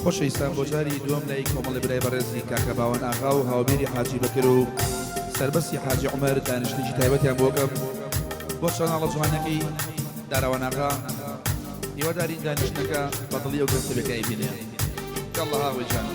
خۆشەویستان بۆ جاری دووەم لای کۆمەڵی برای بەڕێزی کاکە باوەن ئاغا و هاوبیری حاجی بەکر و سەربەستی حاجی عومەر دانیشتنێکی تایبەتیان بۆ کەم بۆ channel ە جوانەکەی داراوان ئاغا. هیوادارین دانیشتنەکە بە دڵی ئەو کەسە بێ کە ئەیبینێ. یاڵڵا هاوەی جان.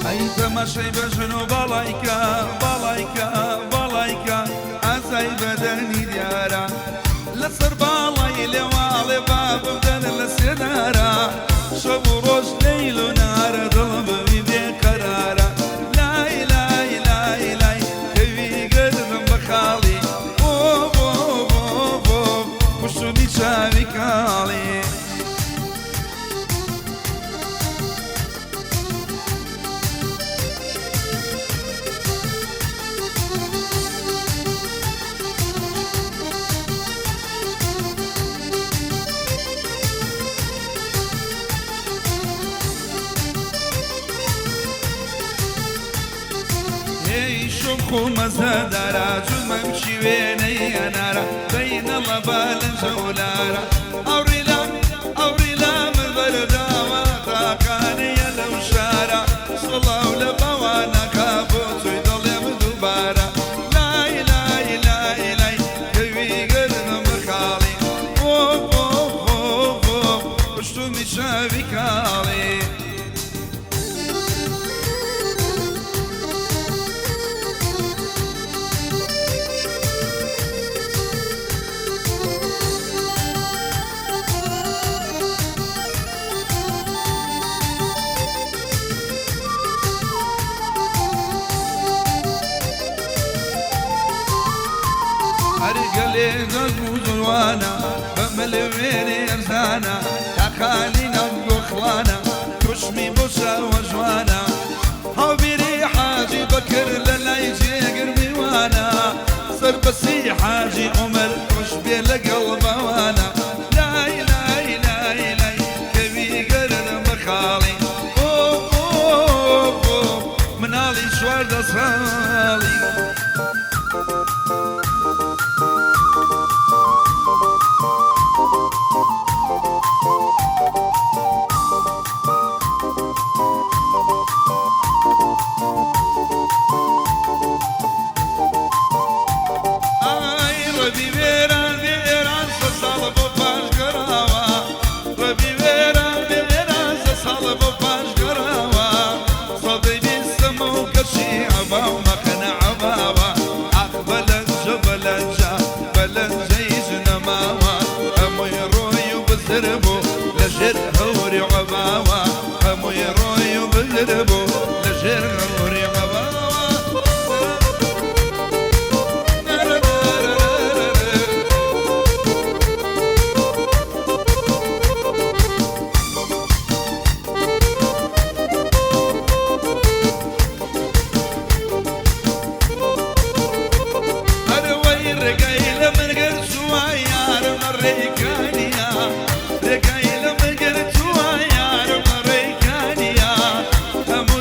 ئەی تەماشای بەژن و باڵای کە باڵای کە باڵای کە ئازای بەدەنی دیارە لەسەر باڵای لێواڵێ با بمدەن لە سێدارە شەو و ڕۆژ لەیل و نارە دڵم بوی بێ قەرارە لای لای لای لای کەوی گردم بە خاڵی بۆ بۆ بۆ بۆ کوشتمی چاوی کاڵی. هێی شۆخ و مەزەدارە جومەم چی وێنەی ئەنارە بەینەڵە بە لەنجە و لارە ئەوڕیلا ئەوڕیلا من بەرداوە تاقانەیە لەو شارە سڵاو لە باوانەکە بۆ تۆی دەڵێم دووبارە لای لای لای لای کەوی گەرمم بە خاڵی بۆ بۆ بۆ بۆ پشتومی چاوی کاڵی. هەر گەلێ دەنگ و دڵوانە بە ملوێنێ ئەرزانە تاقانی ناو گۆخڵانە کوشمی بۆ چاوە جوانە هاوبیری حاجی بەکر لە لای جێگر میوانە سەربەستی حاجی عومەر ڕەش بێ لەگەڵ باوانە لای لای لای لای کەوی گەرم بە خاڵی ئۆ ئۆ ئۆ مناڵی 14 ساڵی. ئای ڕەبی وێران وێران سە ساڵە بۆ پاش گەڕاوە ڕەبی وێران وێران سە ساڵە بۆ پاش گەڕاوە سەدەی بیستەمە و کەشی عەبا و مەخەنە عەباوە ئاخ بەلەنجە بەلەنجە بەلەنجەی ژنەماوە هەمووی ڕۆی و بزر بوو لە ژێر هەوری عەباوە هەمووی ڕۆی و بزر بوو لە ژێر هەوری عەباوە. ئەرەوەی ڕێگای لە من گرتووە یارم ڕێکانیە ڕێگای لە من گرتووە یارم ڕێکانیە هەموو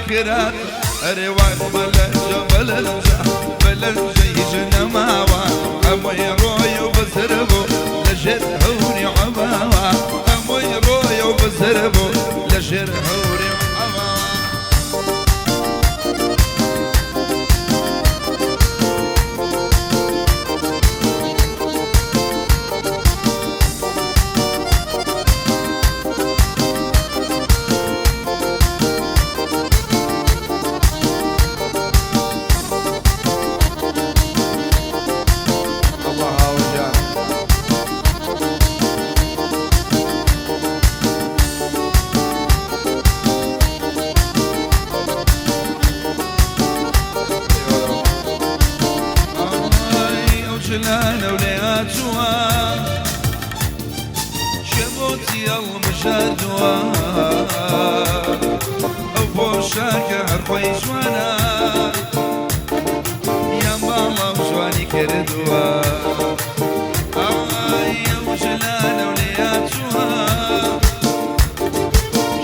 خێرات ئەرێ وای بەلەنجە بەلەنجە بەلەنجە هیچ نەماوە هەمووی ڕۆی و بەسەر بوو لەژێر هەوری عەباوە هەمووی ڕۆی و بەسەر بوو لەژێر هەوری عەباوە. الله هاوجان. ئای ئەو جلانە و لێهاتووە شێ بۆچی هەڵبژاردووە ئەو پۆشاکە هەر خۆی جوانە یان باڵا و جوانی کردووە ئای ئەو جلانە و لێهاتووە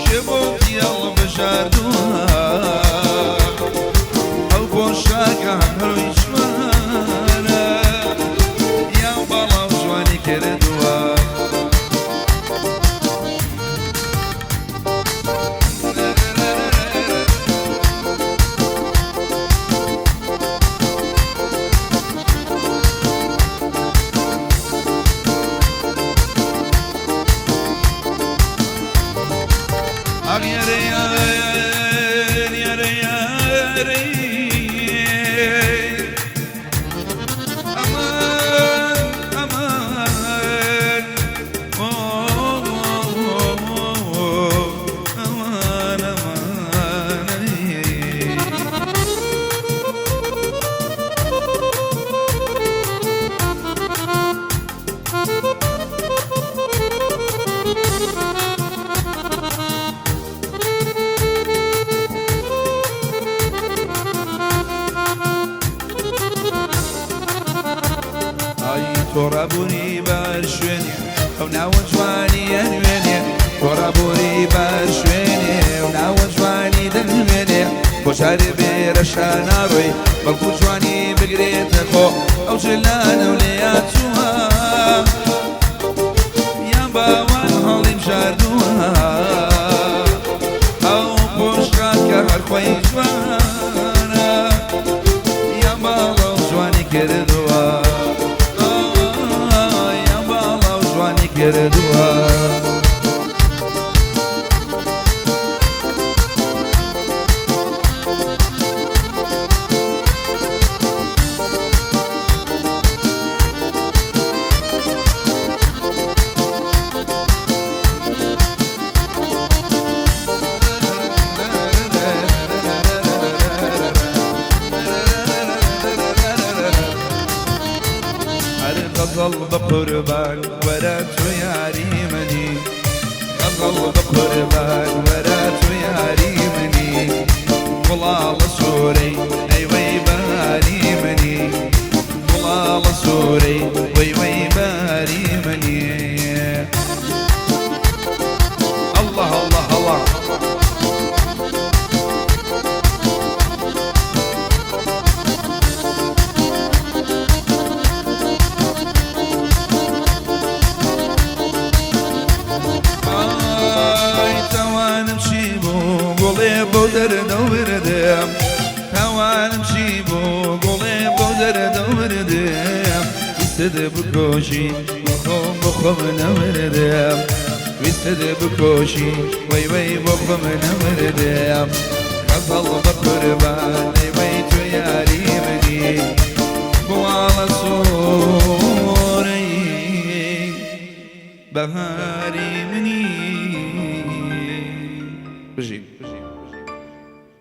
شێ بۆچی هەڵبژاردووە ئەو پۆشاکە هەر خۆی جوانە یان باڵا و جوانی کردووە. ئاخ یارێ یار یارێ یارێ ئەمان ئەمان ئۆ ئەمان ئەمان ئای تۆڕابوونی بەر شوێنێ ئەو ناوە جوانی ئەنوێنێ تۆڕابوونی بەر شوێنێ ئەو ناوە جوانی دەنوێنێ بۆ جارێ بێرە شاناڕۆی بەڵکو جوانی بگرێتە خۆ ئەو جلانە و لێیاتووە یان باوان هەڵیم ژاردووە ئەو پۆشاکە هەر خۆی جوانە یان باڵا و جوانی کردووە یان باڵا و جوانی کردووە. هەر غەزەڵ بە قوربان وەرە تۆ یاری منی غەزەڵ بە قوربان وەرە تۆ یاری منی گوڵاڵە سوورەی ئەی وەی باری منی گوڵاڵە سوورەی وەی وەی باری منی. الله الله الله. ئای تاوانم چی بوو گوڵێ بۆ دەردە و بردم تاوانم چی بوو گوڵێ بۆ دەردە و بردم ویستت بکۆشی بۆ خۆم بۆ خۆم نەمردم ویستت بکۆشی وەی وەی بۆ خۆم نەمردم غەزەڵ بە قوربان ئەی وەی تۆ یاری منی گوڵاڵە سوورەی بەهاری منی. بژین.